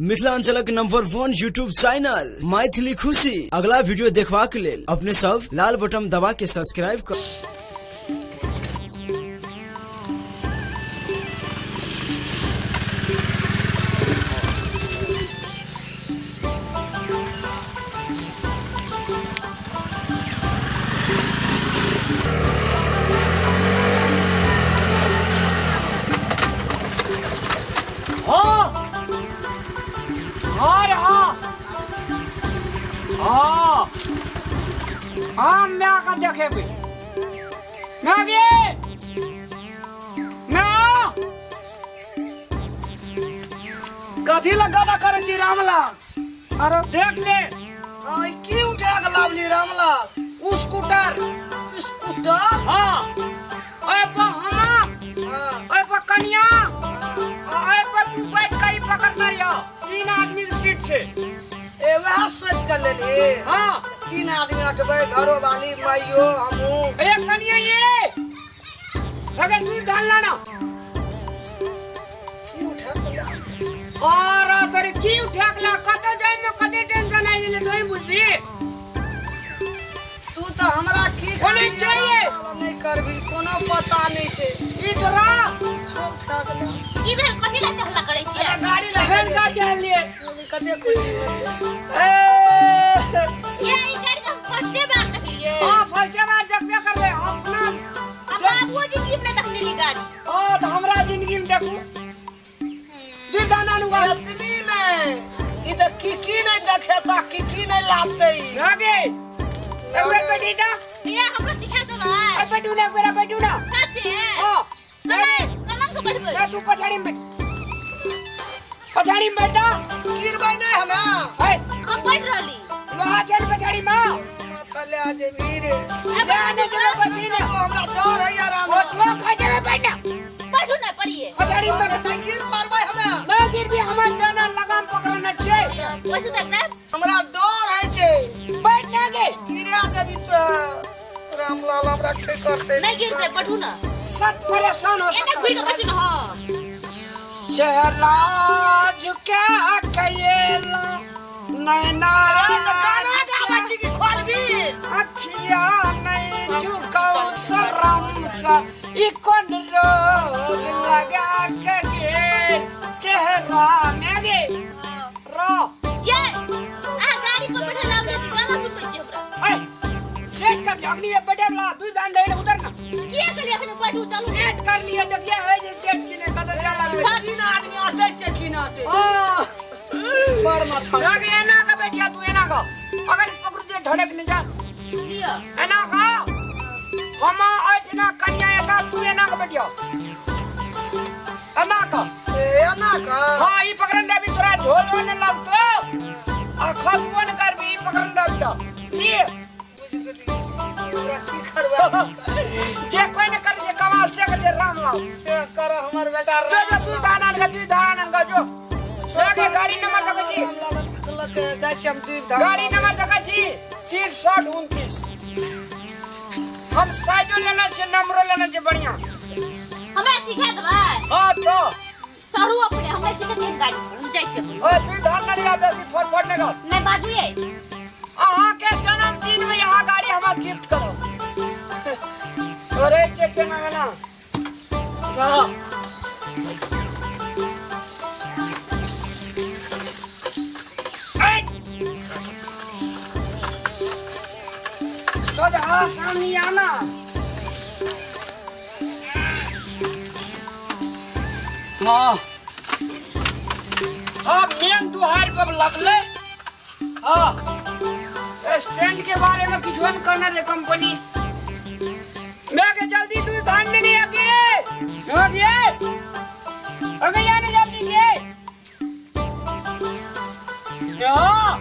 मिथिलांचलक number 1 YouTube channel Maithili खुशी अगला वीडियो देखबाक लेल अपने सब लाल बटन दबा के सब्सक्राइब कर। हाँ हाँ रे हाँ हाँ हाँ मैं का देखेबे मैं गे मैं कथी लग गादा करे छी रामलाल? अरे देख ले। हाँ, ई की उठा के लावली रामलाल? उ स्कूटर। स्कूटर? हाँ, ओए पर हमा, हाँ। ओए पर कनिया, हाँ। ओए पर तू बैठ के ही पकड़ना रहियो। 3 आदमी के सीट छे। ए वएह सोच के लेली। हाँ। 3 आदमी अटबै, घरो वाली, माइयो, हमहूँ। ए कनिया ये अगर तू धान लाना। की उठा के ला? और तोरे की उठा के ला? कतौ जाय में कते टेंशन आई गेलै तोही बुझबी। तू तो हमरा की ओने करबी, चाहिए। नहीं करबी, कोनो पता नहीं छै। ई तोरा छो उठा के ला। की भेल? कथी लए हल्ला करै छियै? अरे गाड़ी लगा एखन ले। गाड़ी आनलियै। कते खुशी होइ छै। ए ये ई गाड़ी तऽ हम फर्स्टे बार देखलियै। हाँ, फर्स्टे बार देखबे करबै अपना। हम बाबुओ जिंदगी में नहि देखने रहियै गाड़ी। हाँ, तऽ हमरा जिंदगी में देखू। दू दाना नुका। एतनी नहि, ई तऽ की की नहि देखेता, की की नहि लाबतै। भए गेल। एक बेर बैठी जा। भैया हमरो सिखा देबै। ए, बैठू ना, एक बेर बैठू ना। सचे? हाँ। केना केना के बैठबै? ए, तू पछाड़ी में बैठ। पछाड़ी में बैठ जा। गिरबै नहि हमे। ए, हम बैठ रहली। लोहा चल पछाड़ी में। माथा ले जेबी रे। ले आने जेबै पछाड़ी में। चलो, हमरा डर है यार, ओ, तू खा जेबै, बैठ ना। बैठू ना पड़िए। पछाड़ी में बैठ। छै, गिर पारबै हमे। मैं गिरबी, हमर दाना लगाम पकड़ने छै। बैठू तक ना। हमरा डर है छै। बैठ ना गे। गिरा देबी तो रामलाल हमरा की करतै? नहीं गिरते, बैठू ना। सत परेशान हो एने सकता। घुरि के बैठू ना। हाँ। चेहरा झुका कयेला नैना। अरे तऽ गाना गाबै छी कि खोलबी? अखिया नहीं झुकाओ शरम सा, ई कोन रोग लगा के गेल चेहरा में गे रो। ये अहाँ गाड़ी पर बैठल आबले कि गाना सुनबै छी हमरा? ए, सेट कर लियो, अखनी ये बैठे वाला दू दान दे उधर ना। किया कहलियै अखनी बैठू चलू? सेट कर लियो, देखिए है जे सेट किने कतौ जा लागलै। 3 आदमी अटै छै, की ना अटै छै? हाँ। बड़ माथा छै। लगे एना का बैठिया तू एना का, अगर इस पकड़ दे धड़क नहीं जा। लिअ। एना का हम एतना कन्या एता, तू एना का बैठिया एना का। ए, एना का? हाँ, ई पकड़न देबी तोरा झोलो न लगतो आ खसबो न करबी, ई पकड़न देबी तो लिए। बुझि गेली। हमरा की करबै? जे कोई न करे से कमाल से करे जे रामलाल। से कर हमर बेटा। जो जो तू धान आन का, तू धान आन का जो। लगे गाड़ी नंबर देखै छी। रामलाल जाइ छी हम दूध धान। गाड़ी नंबर देखै छी 6329। हम साइजो लेना छै, नंबरो लेना छै बढ़िया। हमरा सिखा देबै? हाँ तो चढ़ू अपने, हमरा सिखा छी हम गाड़ी पर, हम जाइ छी अपन। ओए तू धान न लिया बेसी फट फट नहि कर। नहि बाजू ये। अहाँ के जन्मदिन में यहाँ गाड़ी हमरा गिफ्ट करो। अरे छै केना केना। वाह। सोझा सामने आना। हाँ। अब मेन दुहार पर लगले। हाँ। स्टैंड के बारे में किछु नहीं करना रे कंपनी। मैं के जल्दी तू धान में नहीं आगे। आगे। आगे आने जल्दी के। हाँ।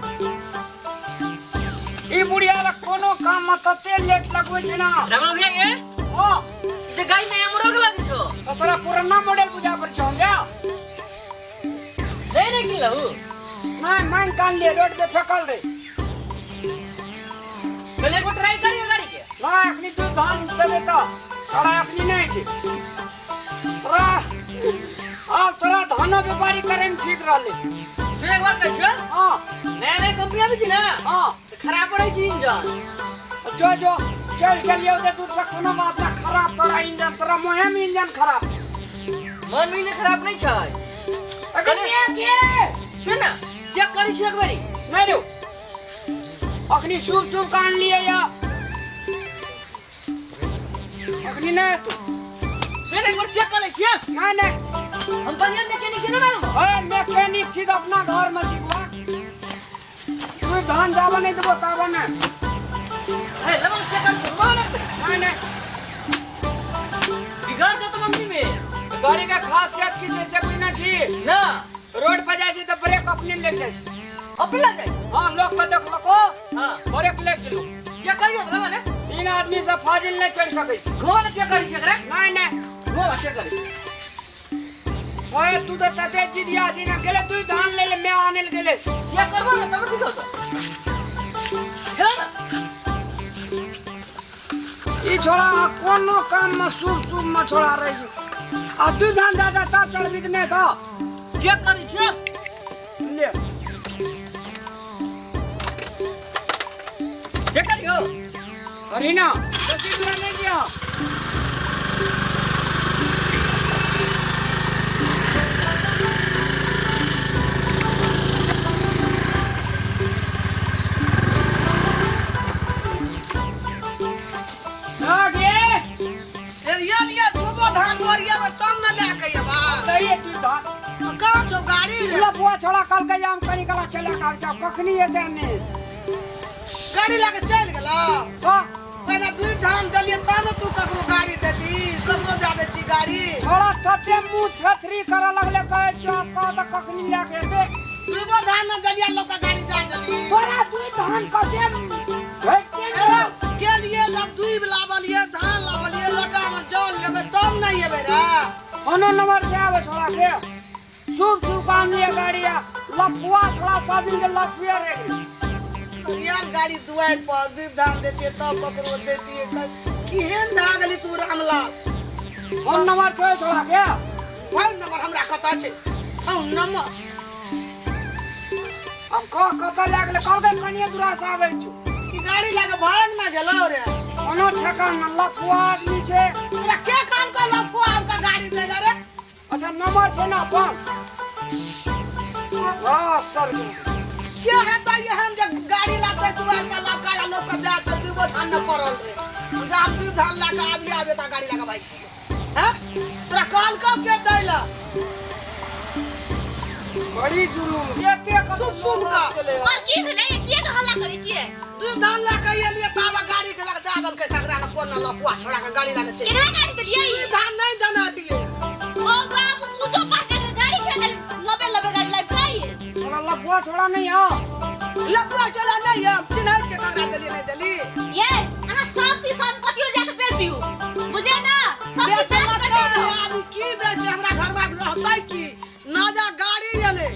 ई बुढ़िया ला कोनो काम में तते लेट लगबै छै ना। रामलाल भैया ये? ओ। जे गाड़ी में एमरो के लगै छौ। तो तोरा पुराना मॉडल बुझा पर छौ क्या? नहीं नहीं किनलहु। नहीं, मांग कान लिए रोड पे फेकल रे। पहले एक बार ट्राई करियो गाड़ी के। ना अखनी तू धान देबे तो तोरा अखनी नहीं छै। तोरा आ तोरा धानो व्यापारी करे में ठीक रहले। सुन एक बात कहै छियौ। हाँ। नया नया कंपनी आबै छै ने। हाँ। तऽ खराब रहै छै इंजन। जो जो चल गेलियो ते दूर से कोनो बात ना खराब तोरा इंजन तोरा मुँहे में इंजन खराब छौ। मन में इंजन खराब नहीं छै। अगर के सुन ना चेक करै छियौ एक बेरी। नहीं रो अखनी शुभ शुभ कान लिए या अखनी नहीं तू। सुन एक बार चेक कर लै छियै। नहीं नहीं हम बढ़िया मैकेनिक से ना मालूम। अरे मैकेनिक छी तो अपना घर में छी तू धान जाबा नहीं देबो ताबा नहीं। हे लमन चेक कर छुआ ना। नहीं नहीं बिगाड़ दे तो मम्मी में। गाड़ी का खासियत की छै से बुझना छी ना रोड पर जाइ छी तो ब्रेक अपने ले जाइ छी। अपने लग जाइ। हां लोग के देखलको। हां ब्रेक ले गेलो। चेक करियो तो लमन तीन आदमी से फाजिल नहीं चढ़ सकै छी। घुमा ना चेक करी छी एकरा। नहीं नहीं घुमा चेक करी छी। ओए तू तो तते जिदिया छी ना गेले तू धान ले ले मैं आने ले गेले। चेक करबो ना तब ठीक होतो। हेलो ना ई छोड़ा कोनो काम में शुभ शुभ में छोड़ा रही छी। अब तू धान दादा ता चढ़बी नहीं था। चेक करी छी। ले चेक करियो। अरे ना कसी दूर नहीं दिया। लफुआ छोड़ा कल के जाम कनी कला चले के आब जाओ कखनी एते ने गाड़ी लाके चल गेला। तो पहले दूध धान देलिए तब तू ककरो गाड़ी देती ककरो जा दे छी गाड़ी। छोड़ा तते मुंह थथरी करे लगले कहे छो कह त कखनी लाके एते दूधो धान न देलिए लोक के गाड़ी जा देली। तोरा दूध धान कते भेटते ने के लिए जब दूध लावलिए धान लावलिए लोटा में जल लेबे तब न एबे रे। कोनो नंबर से आवे छोड़ा के शुभ शुभ काम लिए गाड़ी लफुआ छोड़ा सब दिन के लफुआ रे रियल गाड़ी दुआर पर दूध धान देतिए तब ककरो देतिए केहन भए गेली तू रामलाल। फोन नंबर छै छोड़ा के। फोन नंबर हमरा कत छै फोन नंबर हम कह कत लागले कल के कनिए दूरा से आबै छु कि गाड़ी लागे भाग ना गेलो रे। कोनो ठेकान लफुआ आदमी छै। तोरा के काम कर लफुआ का गाड़ी देले रे। अच्छा नंबर छै ना अपन। हां सर के हेतै एहन जे गाड़ी लाते दुआर से लका या लोक के दे त दूगो धान न पड़ल रे। हम दूध धान लाके आबि आबे त गाड़ी लाके भाई हैं तोरा कहल कब के दैला बड़ी जुलूम एते शुभ शुभ का और की भेलै किए के हल्ला करै छियै। दूध धान लाके एलिए ताबा गाड़ी के लगा दे देलकै ककरा में कोन लफुआ छोड़ा के गाड़ी लाके चल केकरा गाड़ी देलियै। दूध धान नहीं देना दिए। ओ बाप पूजो पाठ के गाड़ी के देल लबे लबे गाड़ी लाइब जाइए। थोड़ा लफुआ छोड़ा नहीं हां लफुआ चला नहीं हम चिन्है छै ककरा देलिए नहीं देली। ये अहाँ सब चीज संपत्तियो जाके बेच दियो बुझे ना सब चीज आब की बेच हमरा घरवा में रहतै की ना जा गाड़ी एले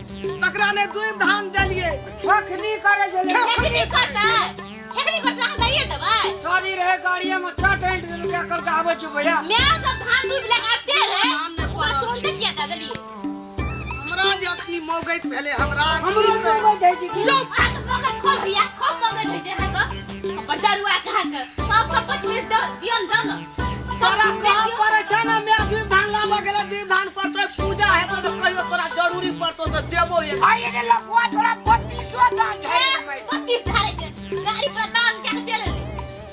तकरा ने दूध धान देलिए। खखनी करे छले खेखनी करतै खेखनी करतै अहाँ दैये देबै। चोरी रहे गाड़ी में चटेंट रुपया कल के आबै छु भैया। मैं जब धान दूध लगा आबते रे तुरंत किया दे देलिए। हमरा जे अखनी मौगैत भेले हमरा हमरो मौगैत है छी की चुप अहाँ के मौगैत खोल भैया खूब मौगैत है छै अहाँ के बजारुआ के अहाँ के सब संपत्ति बेच दियल जाउ न। सारा काम पड़ै छै ना मैं दूध धान लाबऽ गेलै दूध धान पड़तै पूजा हेतौ त कहियो तोरा जरूरी पड़तौ त देबो एक। आइ रे लफुआ छोड़ा 3200 दान छै 32 धारे छै गाड़ी पर दान के चल एलै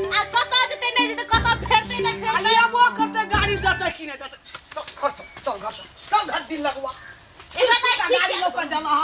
आ कत जेतै नहीं जेतै कत फेरतै नहीं फेरतै आ लेबो करतै गाड़ी देतै की नहीं देतै। चल घर चल चल घर चल चल घर दिल लगवा गाड़ी लोक के देला।